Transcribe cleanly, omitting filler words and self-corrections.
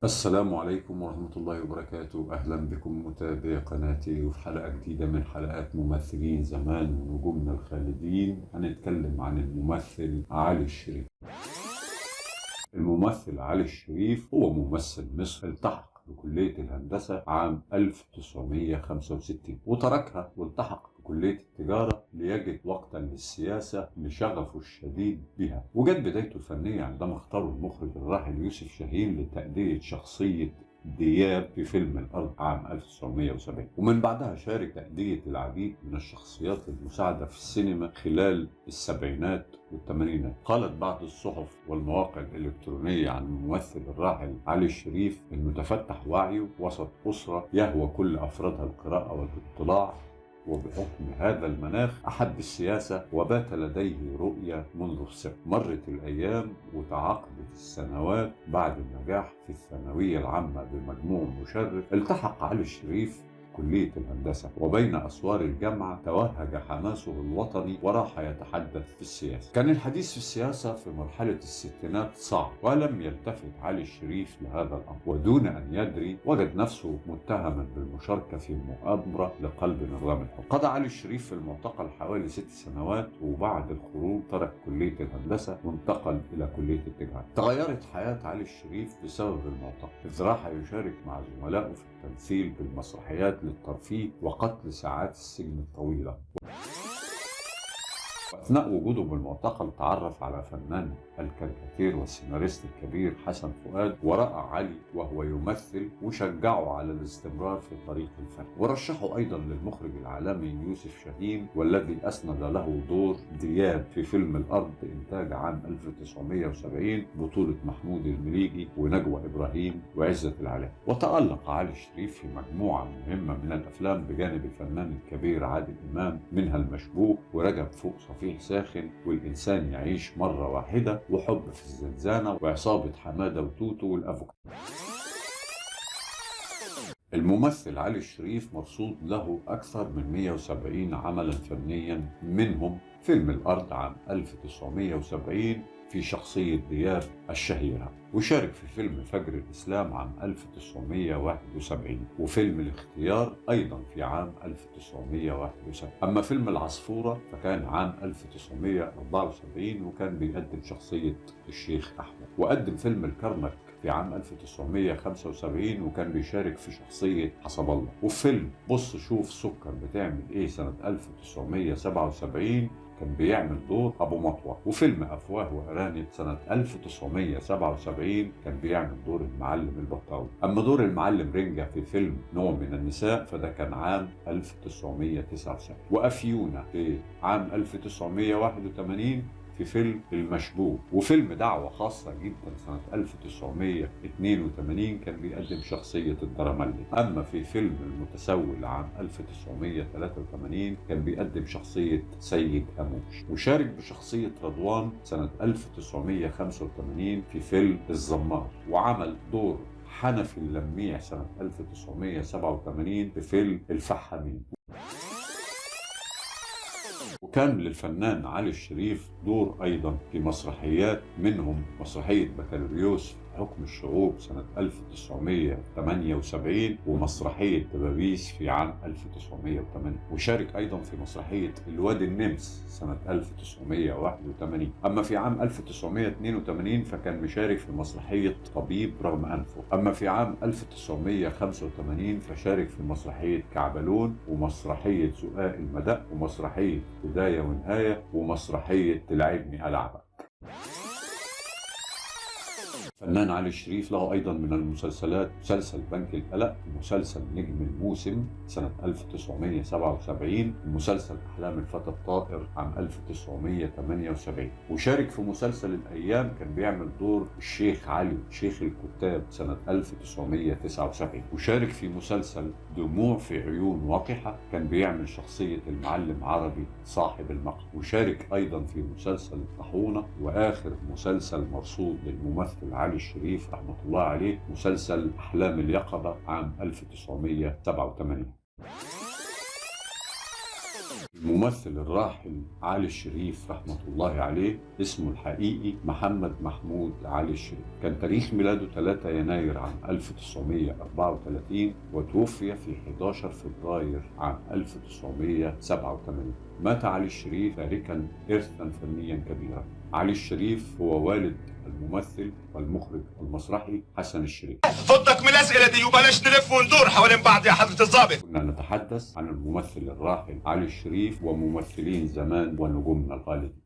السلام عليكم ورحمة الله وبركاته. أهلا بكم متابعي قناتي، وفي حلقة جديدة من حلقات ممثلين زمان ونجومنا الخالدين. هنتكلم عن الممثل علي الشريف. الممثل علي الشريف هو ممثل مصري التحق بكلية الهندسة عام 1965 وتركها والتحق بكلية التجارة ليجد وقتا للسياسة لشغفه الشديد بها. وجت بدايته الفنية عندما اختاروا المخرج الراحل يوسف شاهين لتأدية شخصية دياب في فيلم الأرض عام 1970، ومن بعدها شارك تأدية العديد من الشخصيات المساعدة في السينما خلال السبعينات والثمانينات. قالت بعض الصحف والمواقع الإلكترونية عن الممثل الراحل علي الشريف إنه تفتح وعيه وسط أسرة يهوى كل أفرادها القراءة والاطلاع، وبحكم هذا المناخ أحب السياسة وبات لديه رؤية منذ الصغر. مرت الأيام وتعاقبت السنوات. بعد النجاح في الثانوية العامة بمجموع مشرف التحق علي الشريف كلية الهندسة، وبين أسوار الجامعة توهج حماسه الوطني وراح يتحدث في السياسة. كان الحديث في السياسة في مرحلة الستينات صعب، ولم يلتفت علي الشريف لهذا الأمر، ودون أن يدري وجد نفسه متهما بالمشاركة في مؤامرة لقلب نظام الحكم. قضى علي الشريف في المعتقل حوالي 6 سنوات، وبعد الخروج ترك كلية الهندسة وانتقل إلى كلية التجارة. تغيرت حياة علي الشريف بسبب المعتقل، إذ راح يشارك مع زملائه في التمثيل بالمسرحيات للترفيه وقتل ساعات السجن الطويلة. وأثناء وجوده بالمعتقل تعرف على فنان الكاريكاتير والسيناريست الكبير حسن فؤاد، ورأى علي وهو يمثل وشجعه على الاستمرار في طريق الفن، ورشحه أيضا للمخرج العالمي يوسف شاهين، والذي أسند له دور دياب في فيلم الأرض إنتاج عام 1970 بطولة محمود المليجي ونجوى إبراهيم وعزت العلاوي. وتألق علي الشريف في مجموعة مهمة من الأفلام بجانب الفنان الكبير عادل إمام، منها المشبوه ورجب فوق صفيح ساخن والإنسان يعيش مرة واحدة وحب في الزنزانة وعصابة حمادة وتوتو والأفوكادو. الممثل علي الشريف مرصود له أكثر من 170 عملا فنيا، منهم فيلم الأرض عام 1970 في شخصية دياب الشهيرة، وشارك في فيلم فجر الإسلام عام 1971 وفيلم الاختيار أيضا في عام 1971. أما فيلم العصفورة فكان عام 1974 وكان بيقدم شخصية الشيخ أحمد. وقدم فيلم الكرنك في عام 1975 وكان بيشارك في شخصية حسب الله. وفيلم بص شوف سكر بتعمل إيه سنة 1977 كان بيعمل دور أبو مطوة. وفيلم أفواه وأرانب سنة 1977 كان بيعمل دور المعلم البطاوي. أما دور المعلم رنجة في فيلم نوع من النساء فده كان عام 1979. وأفيونة في عام 1981 في فيلم المشبوه. وفيلم دعوة خاصة جدا سنة 1982 كان بيقدم شخصية الدرملي. أما في فيلم المتسول عام 1983 كان بيقدم شخصية سيد أموش. وشارك بشخصية رضوان سنة 1985 في فيلم الزمار. وعمل دور حنفي اللميع سنة 1987 في فيلم الفحامين. وكان للفنان علي الشريف دور أيضا في مسرحيات، منهم مسرحية بكالوريوس حكم الشعوب سنة 1978 ومسرحية دبابيس في عام 1908. وشارك أيضا في مسرحية الوادي النمس سنة 1981. أما في عام 1982 فكان مشارك في مسرحية طبيب رغم أنفه. أما في عام 1985 فشارك في مسرحية كعبلون ومسرحية زقاق المدق ومسرحية بداية ونهاية ومسرحية تلعبني ألعبك. فنان علي الشريف له أيضا من المسلسلات مسلسل بنك القلق، ومسلسل نجم الموسم سنة 1977، ومسلسل أحلام الفتى الطائر عام 1978. وشارك في مسلسل الأيام كان بيعمل دور الشيخ علي شيخ الكتاب سنة 1979. وشارك في مسلسل دموع في عيون وقحة كان بيعمل شخصية المعلم عربي صاحب المقهى. وشارك أيضا في مسلسل الطاحونة. وآخر مسلسل مرصود للممثل علي الشريف رحمة الله عليه مسلسل أحلام اليقظة عام 1987. الممثل الراحل علي الشريف رحمة الله عليه، اسمه الحقيقي محمد محمود علي الشريف، كان تاريخ ميلاده 3 يناير عام 1934 وتوفي في 11 فبراير عام 1987. مات علي الشريف تاركا إرثا فنيا كبيرا. علي الشريف هو والد الممثل والمخرج المسرحي حسن الشريف. فضك من الاسئله دي وبلاش نلف وندور حوالين بعض يا حضره الضابط. كنا نتحدث عن الممثل الراحل علي الشريف وممثلين زمان ونجومنا الخالدين.